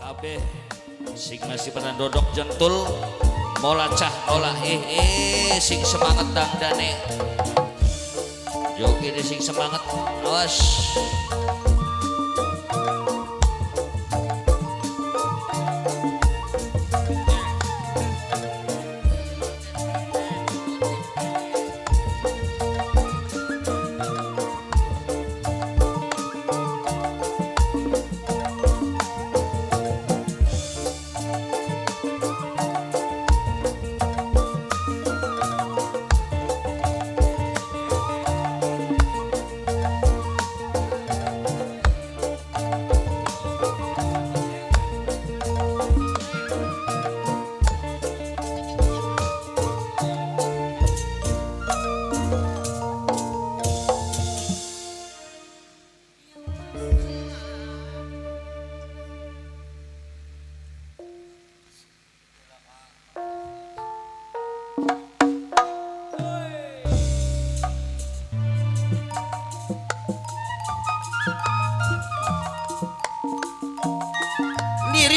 Kabeh sing masih pada dodok jentul mola cah mola sing semangat dangdane joki sing semangat awas.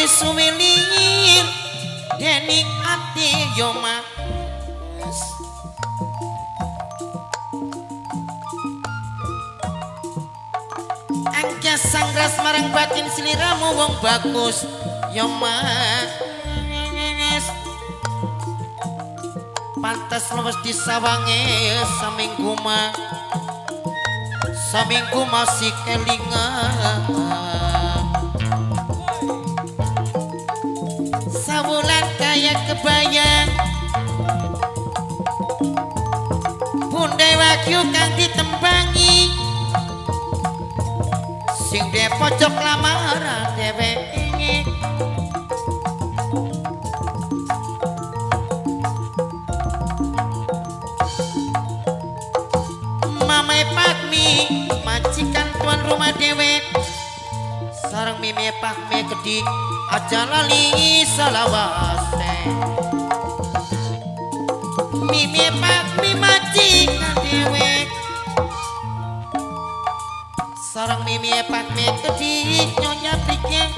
Suwilir dening ati yo mas angka sangras marang batin sliramu wong bagus yo mas pantas luwes disawange saminggu ma saminggu masih kelingan sawulan kaya kebayang bunda wagyu kang ditembangi sing de pojok lamaran dheweke mamae Pakmi majikan tuan rumah dhewek sareng mime Pakmi kedik aja lali selawase mime Pakmi majikan dhewek sareng mime Pakmi kedik nyonya prikir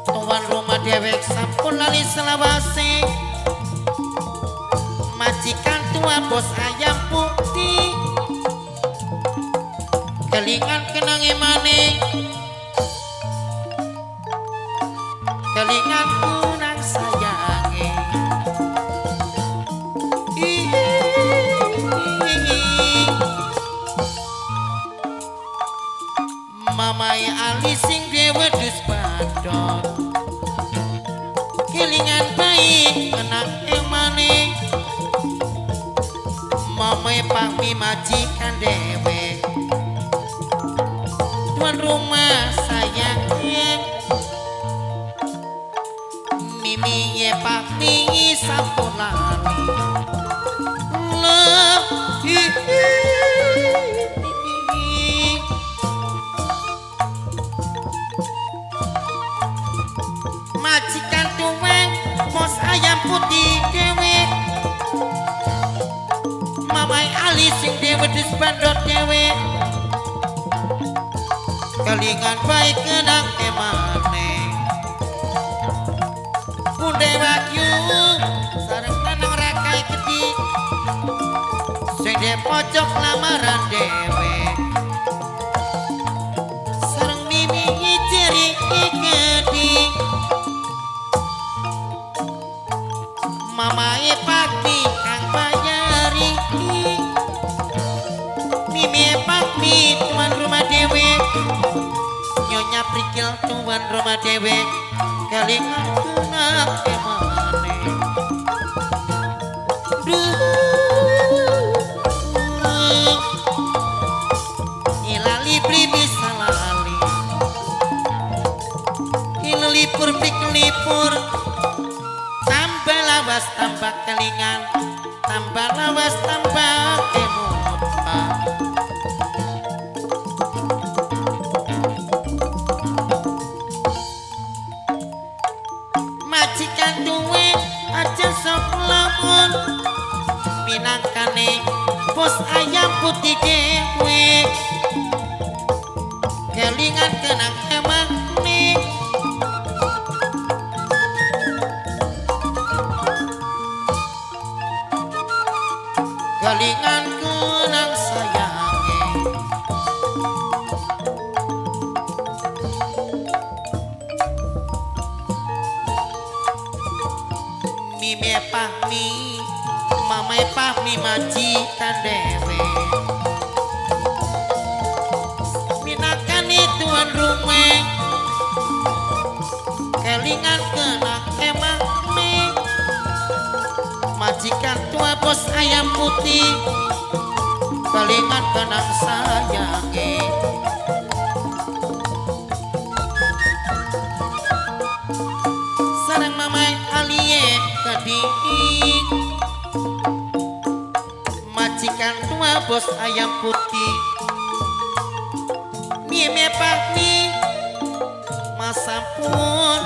tuan rumah dhewek sampun lali selawase majikan tua bos ayam putih kelingan kenangi maning kelingan kurang sayange mamai Ali sing dhewe wedhus bandot kelingan baik kenang maning mamai Pakmi majikan dhewe tuan rumah sayang mimi Pakmi sampun lali majikan tuweng bos ayam putih dhewe mamai Ali sing dhewe wedhus bandot dhewe kelingan baik kenang emane Bunda Wagyu sareng lanang rakai kedik sing de pojok lamaran dhewe sareng mimi ciri kedik mamae Pakmi kang bayari mimi Pakmi tuan rumah dhewe nyonya prikil tuan rumah dhewe kelingan kenang emane duh ilali beli bisa lali ilipur piklipur tambah lawas tambah kelingan tambah lawas tambah kemutan majikan duwe aja sok lamun minangkane bos ayam putih dhewe kelingan kenang emane Kelingan kenang sayange. Mime pahmi, mamae pahmi majikan dewe. Minakani tuan rumah, kelingan kenang emang mi. Majikan tua bos ayam putih, kelingan kenang sayange. Sareng mamai aliye keding, majikan tua bos ayam putih. Mie mie pahmi masampun